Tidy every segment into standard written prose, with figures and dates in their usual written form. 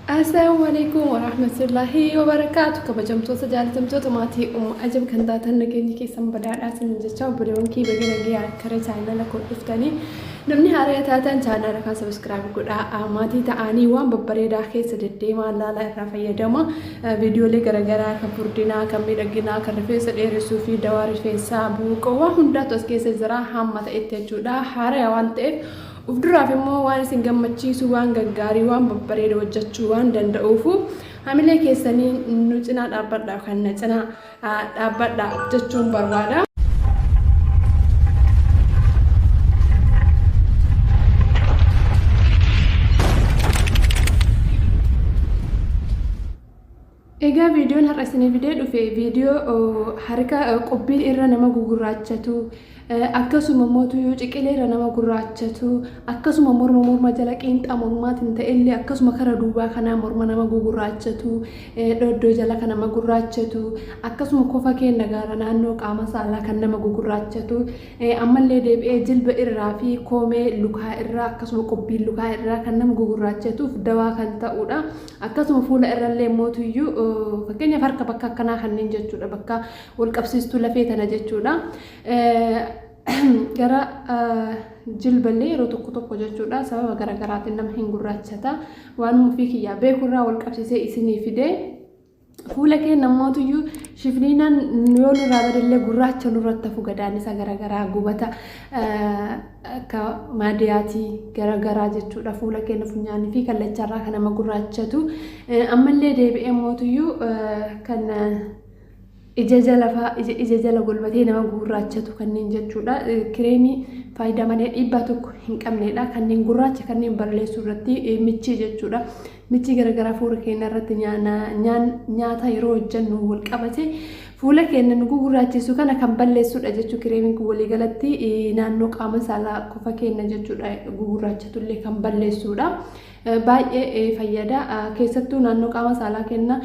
Assalaamu alaikum warahmatullahi wabarakaatu. Kabajamtoota jaalatamtoota maatii Ummu Ajab kan taatan, nageenyi keessan badaadhaa isin jecha. Obboleewwan kee, baga nagayaan kara chaanala koo dhuftanii. Namni haaraa taatan chaanala kan subscribe godhaa, maatii ta'anii waan babbareedaa keessa deddeemaa laalaa irraa fayyadama. Viidiyoolee garaagaraa kan furdinaa, kan miidhaginaa, kan rifeensa dheeressuu fi dawaa rifeensaa, buuqoo, waan hundaatu as keessa jira hamma ta'etti jechuudha. Haaraa waan ta'eef uf duraaf immoo waan isin gammachiisu, waan gaggaarii, waan babbareeda hojjechuu waan danda'uufu hamilee keessanii nu cinaa dhaabbadha, kan na cinaa dhaabbadha jechuun barbaada. Egaa viidiyoon har'a isinii fidee dhufe viidiyoo harka qubbiin irra nama gugurraachatu, akkasuma immoo tuyyuu ciqilee irra nama gurraachatu, akkasuma morma jala qiinxaa mormaatiin ta'ellee, akkasuma kara duubaa kanaa morma nama gugurraachatu, dhoddoo jala kan nama gurraachatu, akkasuma kofa keenya gaara naannoo qaama saalaa kan nama gugurraachatu, ammallee deebi'ee jilba irraa fi koomee lukaa irraa, akkasuma qubbiin lukaa irraa kan nama gugurraachatuuf dawaa kan ta'udha. Akkasuma fuula irrallee mootuyyuu, fakkeenyaaf harka bakka akkanaa kanneen jechuudha, bakka wal qabsiistuu lafee tana jechuudha. Gara jilballee yeroo tokko tokko jechuudha, sababa garaagaraatiin nama hin gurraachata. Waan ofii kiyyaa beekurraa wal qabsiisee isinii fidee. Fuula keenya mootuyyuu shifniinaan yoo nurraa badellee gurraacha nurratti hafu, gadaannisa garaagaraa, gubata akka maadiyaatii garaagaraa jechuudha. Fuula keenya funyaanii fi kallacharraa kan nama gurraachatu. Ammallee deebi'ee mootuyyuu kan ija jala fa'aa, ija jala golbatee nama gurraachatu kanneen jechuudha. Kireemii faayidaa malee dhiibbaa tokko hin qabnedha. Kanneen gurraacha kanneen balleessuu irratti michii jechuudha. Michii garaagaraa fuula keenya irratti nyaata yeroo hojjennu wal qabate fuula keenya nu gugurraachisu kana kan balleessudha jechuudha. Kireemiin kun waliigalatti naannoo qaama saalaa, kofa keenya jechuudha, gugurraachatullee kan balleessudha. Baay'ee fayyada. Keessattuu naannoo qaama saalaa keenya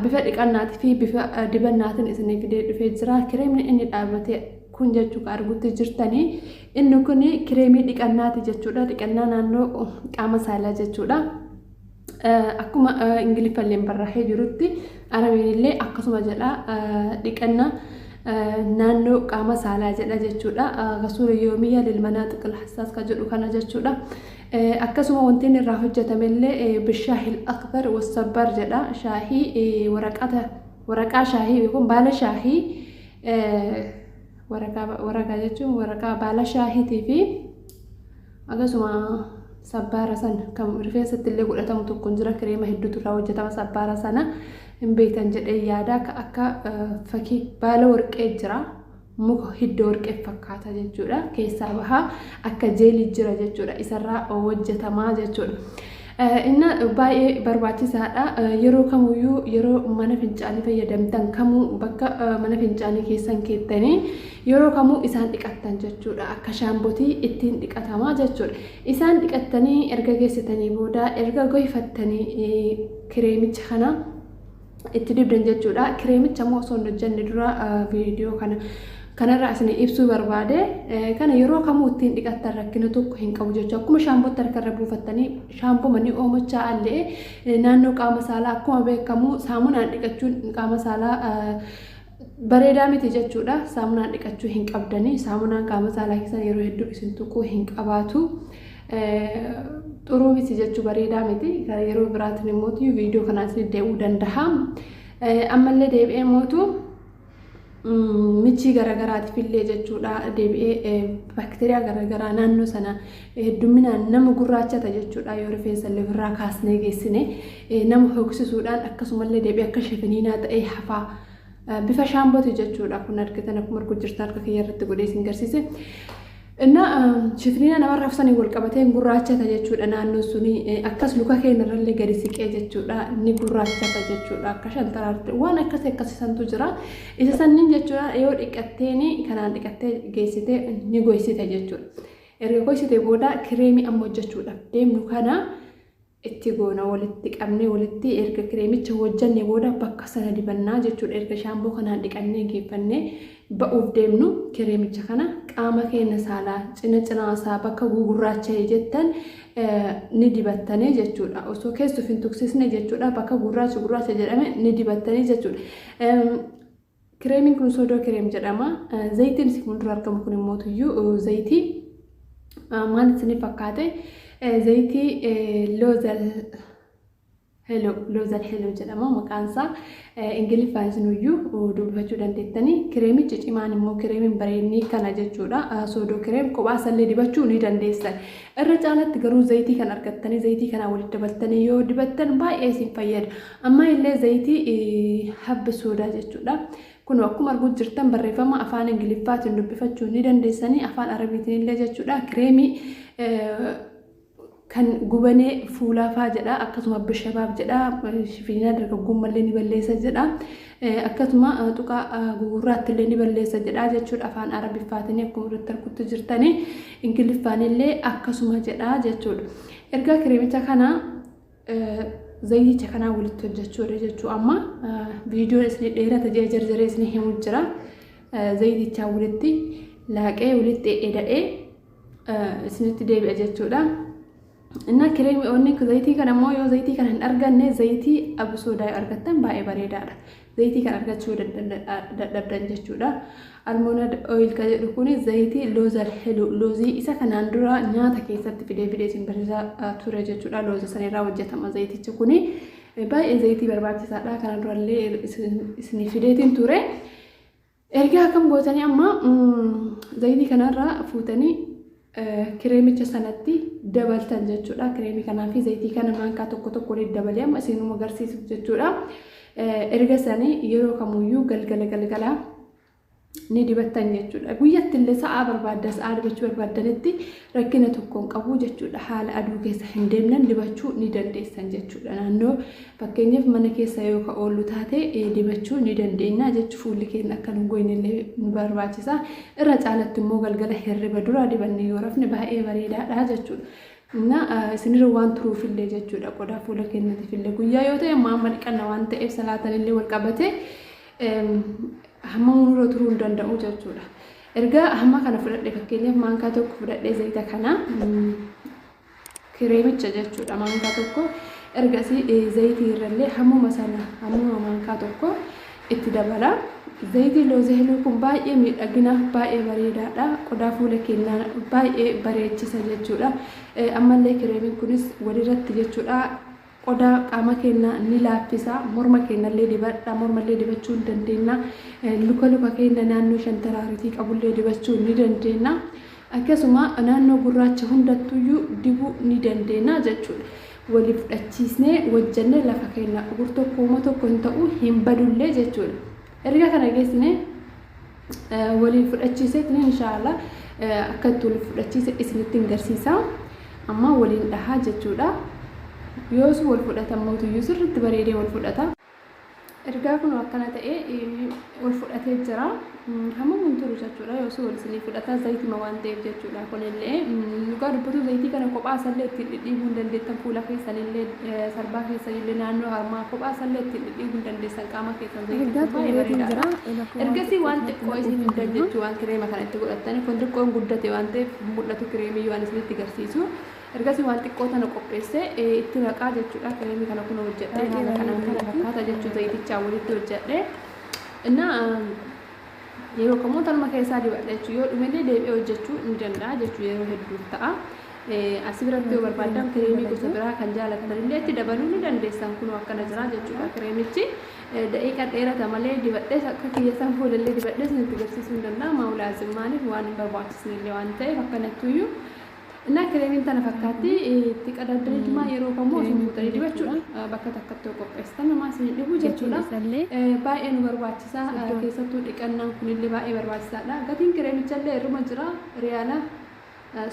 bifa dhiqannaatii fi bifa dibannaatiin isinii fidee dhufee jira. Kireemni inni dhaabbate kun jechuudha, argutti jirtanii, inni kun kireemii dhiqannaati jechuudha. Dhiqannaa naannoo qaama saalaa jechuudha. Akkuma Ingiliffallee barraa'ee jirutti Arabiin illee akkasuma jedha, dhiqannaa naannoo qaama saalaa jedha jechuudha. Rasuula yoomiyyaa lilmanaaxiqil hassaas kan jedhu kana jechuudha. Akkasuma wanti inni irraa hojjetame illee bishaahil akbar wassabbar jedha. Shaahii waraqata, waraqaa shaahii yookiin baala shaahii, waraqaa, waraqaa jechuun waraqaa baala shaahiitii fi akkasuma sabbaara sana kan rifeensatti illee godhatamu tokko jira. Kireema hedduutu irraa hojjetama. Sabbaara sana hin beektan jedhee yaada. Akka fakii baala warqee jira, muka hidda warqee fakkaata jechuudha, keessaa bahaa akka jeelii jira jechuudha, isarraa hojjetamaa jechuudha. Inna baay'ee barbaachisaadha. Yeroo kamuyyuu, yeroo mana fincaanii fayyadamtan kamuu, bakka mana fincaanii keessan keettanii yeroo kamuu isaan dhiqattan jechuudha. Akka shaambootii ittiin dhiqatamaa jechuudha. Isaan dhiqattanii erga geessitanii booda, erga goyfattanii, kireemicha kana itti dibdan jechuudha. Kireemicha immoo osoo hin hojjenne dura viidiyoo kana kanarraa isin ibsuu barbaade. Kana yeroo kamuu ittiin dhiqattan rakkina tokko hin qabu jechuudha. Akkuma shaambootti harkarra buufattanii, shaamboo manii oomachaa allee naannoo qaama saalaa, akkuma beekamu saamunaan dhiqachuun qaama saalaa bareedaa miti jechuudha. Saamunaan dhiqachuu hin qabdanii. Saamunaan qaama saalaa keessan yeroo hedduu isin tuquu hin qabaatu. Xuruu miti jechuu, bareedaa miti. Yeroo biraatiin immoo viidiyoo kanaan isin deebi'uu danda'a. Ammallee deebi'ee mootu michii garaagaraatiif illee jechuudha, deebi'ee baakteeriyaa garaagaraa naannoo sana hedduminaan nama gurraachata jechuudha. Yoo rifeensa illee ofirraa kaasnee geessine nama hoksisuudhaan, akkasumallee deebi'ee akka shifiniinaa ta'ee hafaa, bifa shaambooti jechuudha. Kun argitan, akkuma arguu jirtan harka kiyya irratti godhee isin garsiise. Inna shifiniina namarraa hafsanii wal qabatee gurraachata jechuudha naannoon suni. Akkas luka keenya irrallee gadi siqee jechuudha ni gurraachata jechuudha. Akka shantaraatti waan akkasii akkasii santu jira. Isa sanniin jechuudha, yoo dhiqatteeni kanaan dhiqattee geessitee ni goysite jechuudha. Erga goysite booda kireemii amma hojjechuudhaaf deemnu kana itti goona. Walitti qabnee, walitti erga kireemicha hojjannee booda bakka sana dibannaa jechuudha. Erga shaamboo kanaan dhiqannee geeffannee ba'uuf deemnu, kireemicha kana qaama keenya saalaa cina cinaasaa bakka gugurraacha'e jettan Ni dibattanii jechuudha. Osoo keessuuf hin tuqsisne jechuudha. Bakka gurraacha gurraacha jedhame ni dibattanii jechuudha. Kireemiin kun soodoo kireem jedhama. Zayitiin isin fuuldura argamu kun immoo tuyyuu zayitii maal isinii fakkaate? Zayitii loozal heloo, loozal heloo jedhama maqaan isaa. Ingiliffaan isinuyyuu dubbifachuu dandeettanii. Kireemichi cimaan immoo kireemiin bareedni kana jechuudha. Soodoo kireem kophaa isallee dibachuu ni dandeessan. Irra caalatti garuu zayitii kan argattanii zayitii kanaa walitti dabaltanii yoo dibattan baay'ee isin fayyada. Amma illee zayitii habba soodaa jechuudha. Kun akkuma arguu jirtan barreeffama afaan Ingiliffaatiin dubbifachuu ni dandeessanii, afaan Arabiitiin illee jechuudha. Kireemii kan gubanee fuulaafaa jedha, akkasuma bishabaab jedha, shifiinaa dargaggummaallee ni balleessa jedha, akkasuma tuqaa gugurraatti illee ni balleessa jedha jechuudha. Afaan Arabiffaatiin akkuma irratti arguutti jirtanii, Ingiliffaan illee akkasuma jedha jechuudha. Ergaa kireemicha kana zayiticha kanaa walitti hojjechuudha jechuu. Amma viidiyoon isin dheerata jee jarjaree isin himu jira. Zayitichaa walitti laaqee walitti eda'ee isinitti deebi'a jechuudha. Inna kireemii onni zayitii kana immoo yoo zayitii kana hin arganne, zayitii absoodaa yoo argattan baay'ee bareedaadha. Zayitii kana argachuu dadhabdan jechuudha. Almond oil kan jedhu kuni zayitii loozal heluu, loozii isa kanaan dura nyaata keessatti fidee fidee isin barsiisaa ture jechuudha. Looza sanirraa hojjetama zayitichi kuni. Baay'ee zayitii barbaachisaadha. Kana durallee isin fideetiin ture. Ergaa akkam gootanii amma zayitii kanarraa fuutanii kireemicha sanatti dabaltan jechuudha. Kireemii kanaa fi zayitii kana maankaa tokko tokko walitti dabalee amma isinuma agarsiisuuf jechuudha. Erga sanii yeroo kamuyyuu galgala galgalaa ni dibattan jechuudha. Guyyatti illee sa'aa barbaaddan, sa'aa dibachuu barbaaddanitti rakkina tokko hin qabu jechuudha. Haala aduu keessa hin deemnan dibachuu ni dandeessan jechuudha. Naannoo fakkeenyaaf mana keessa yoo ka oollu taate dibachuu ni dandeenya jechuudha. Fuulli keenya akka nu gogne illee nu barbaachisa. Irra caalatti immoo galgala hirriba dura dibannee yoo rafne baay'ee bareedaadha jechuudha. Na isinirra waan turuufillee jechuudha. Qodaa fuula keenyatiif illee guyyaa yoo ta'e amma amma dhiqanna waan ta'eef salaatanillee wal qabatee hamma nurra turuu hin danda'u jechuudha. Erga hamma kana fudhadhe, fakkeenyaaf maankaa tokko fudhadhee zayita kana, kireemicha jechuudha, maankaa tokko, ergasii zayitii irrallee hammuma sana, hammuma maankaa tokko itti dabala. Zayitii loozii heluu kun baay'ee miidhaginaaf baay'ee bareedaadha. Qodaa fuula keenyaa baay'ee bareechisa jechuudha. Ammallee kireemiin kunis walirratti jechuudha. Qodaa qaama keenya ni laaffisa. Morma keenyallee dibadha. Mormallee dibachuu ni dandeenya. Luka luka keenya naannoo shantaraaritii qabullee dibachuu ni dandeenya. Akkasuma naannoo gurraacha hundattuyyuu dibuu ni dandeenya jechuudha. Walii fudhachiisnee hojjannee lafa keenya ugur tokko uma tokko hin ta'u, hin badullee jechuudha. Erga kana geessine waliin fudhachiiseetiin inshaallah akka itti waliin fudhachiise isinitti hin garsiisa. Amma waliin dhahaa jechuudha. Yoos wal fudhatan mootuyyuu sirriitti bareedee wal fudhata. Ergaa kun akkana ta'e wal fudhatee jira. Hammam hin turu jechuudha. Yoos wal isinii fudhata zayitima waan ta'eef jechuudha. Kunillee dhugaa dubbatu zayitii kana kophaa isallee ittiin dhidhiibuu hin dandeettan, fuula keessanillee, sarbaa keessanillee, naannoo harmaa kophaa isallee ittiin dhidhiibuu hin dandeessan qaama keessan, zayitiin kun baay'ee bareedaadha. Ergasii waan xiqqoo isin hin jechuu waan kireema kana itti godhattani, kun xiqqoon guddate waan ta'eef mul'atu kireemii waan isinitti agarsiisu. Ergasii waan xiqqoo tana qopheessee itti naqaa jechuudha. Kireemii kana kun hojjedhee haala kanaan kana fakkaata jechuu, zayitichaa walitti hojjedhee. Innaa yeroo kamuu tanuma keessaa dibadha jechuudha. Yoo dhumellee deebi'ee hojjechuu ni danda'a jechuudha, yeroo hedduuf ta'a. Asi biratti yoo barbaadan kireemii gosa biraa kan jaalatan illee itti dabaluu ni dandeessan. Kunoo akkana jira jechuudha kireemichi. Daqiiqa dheerata malee dibadhee akka kiyya san fuulallee dibadhee isinitti agarsiisuu hin danda'a. Maawulaazim maaliif waan hin barbaachisne illee waan ta'eef akkanattuyyuu. Innaa kireemiin tana fakkaatti itti qadaddaniitumaa yeroo kamuu osoo fuutanii dibachuudha. Bakka takkatti yoo qopheessitan namaa isin dhibu jechuudha. Baay'ee nu barbaachisa. Keessattuu dhiqannaan kunillee baay'ee barbaachisaadha. Gatiin kireemichallee irruma jira, riyaala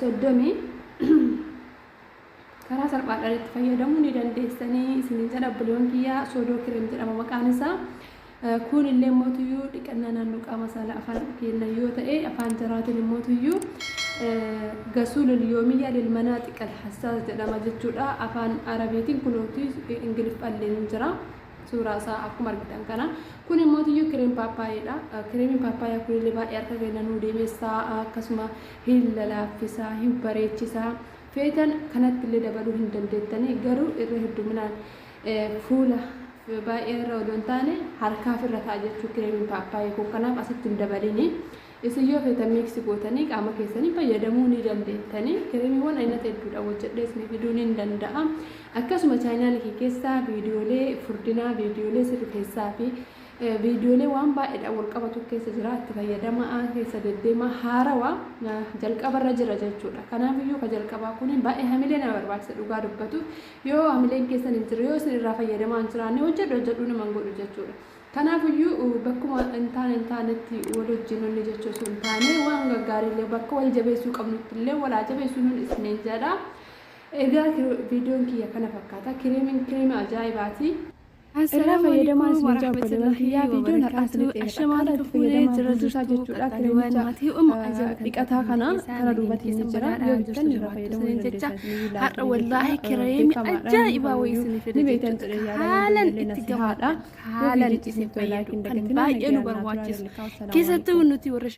30. Karaa salphaadhaan itti fayyadamuu ni dandeessanii isiniin jedha obboleewwan kiyyaa. Soodoo kireem jedhama maqaan isaa. Kun illee mootuyyuu dhiqannaa naannoo qaama saalaa afaan keenya yoo ta'e, afaan jaraatiin immootuyyuu gasuulul yoomiyyaa lilmanaaxiqal hassaas jedhama jechuudha. Afaan Arabiitiin kunuuti, Ingiliffaallee ni jira. Suuraa isaa akkuma argitan kana. Kun immootuyyuu kireem paappaayyeedha. Kireemiin paappaayyaa kunillee baay'ee harka keenya nuu deemessaa, akkasuma hin lalaaffisaa, hin bareechisaa. Feetan kanatti illee dabaluu hin dandeettanii, garuu irra hedduminaan fuula baay'ee irra odoo hin taane harkaaf irra ta'a jechuu kireemiin paappaayee kun, kanaaf asitti hin dabalini. Isin yoo feetan mix gootanii qaama keessanii fayyadamuu ni dandeettanii. Kireemiiwwan aynata hedduudha hojjedhee isinii fiduu ni danda'a. Akkasuma chaayinaalii kee keessaa viidiyoolee furdinaa, viidiyoolee sirrifeessaa fi viidiyoolee waan baay'eedhaan wal qabatu keessa jira. Itti fayyadamaa keessa deddeemaa, haarawaa jalqabarra jira jechuudha. Kanaafiyyuu ka jalqabaa kun baay'ee hamilee nama barbaachisa dhugaa dubbatuuf. Yoo hamileen keessan hin jirre, yoo isin irraa fayyadamaa hin jiraanne, hojjedhu hojjedhuu nama hin godhu jechuudha. Kanaafiyyuu bakkuma hin taane hin taanetti wal wajjin onni jechuu osoo hin taane, waan gaggaariillee bakka wal jabeessuu qabnutti illee walaa jabeessuu nun isiniin jedha. Egaa viidiyoon kiyya kana fakkaata. Kireemiin kireemii ajaa'ibaati. Irraa fayyadamaa isin jaalladha. Kiyyaa viidiyoon har'aa isinitti akkaataa itti fayyadamaa guutuusaa jechuudha. Kireemicha dhiqataa kana karaa duubatiin ni jira. Yoo bittan irraa fayyadamuu ni dandeessan. Har'a wallaahi kireemii ajaa'ibaa wayii isinii fide jechuudha. Haalan itti gammaddan, haalan isin fayyadu, kan baay'ee nu barbaachisu, keessattuu nuti warra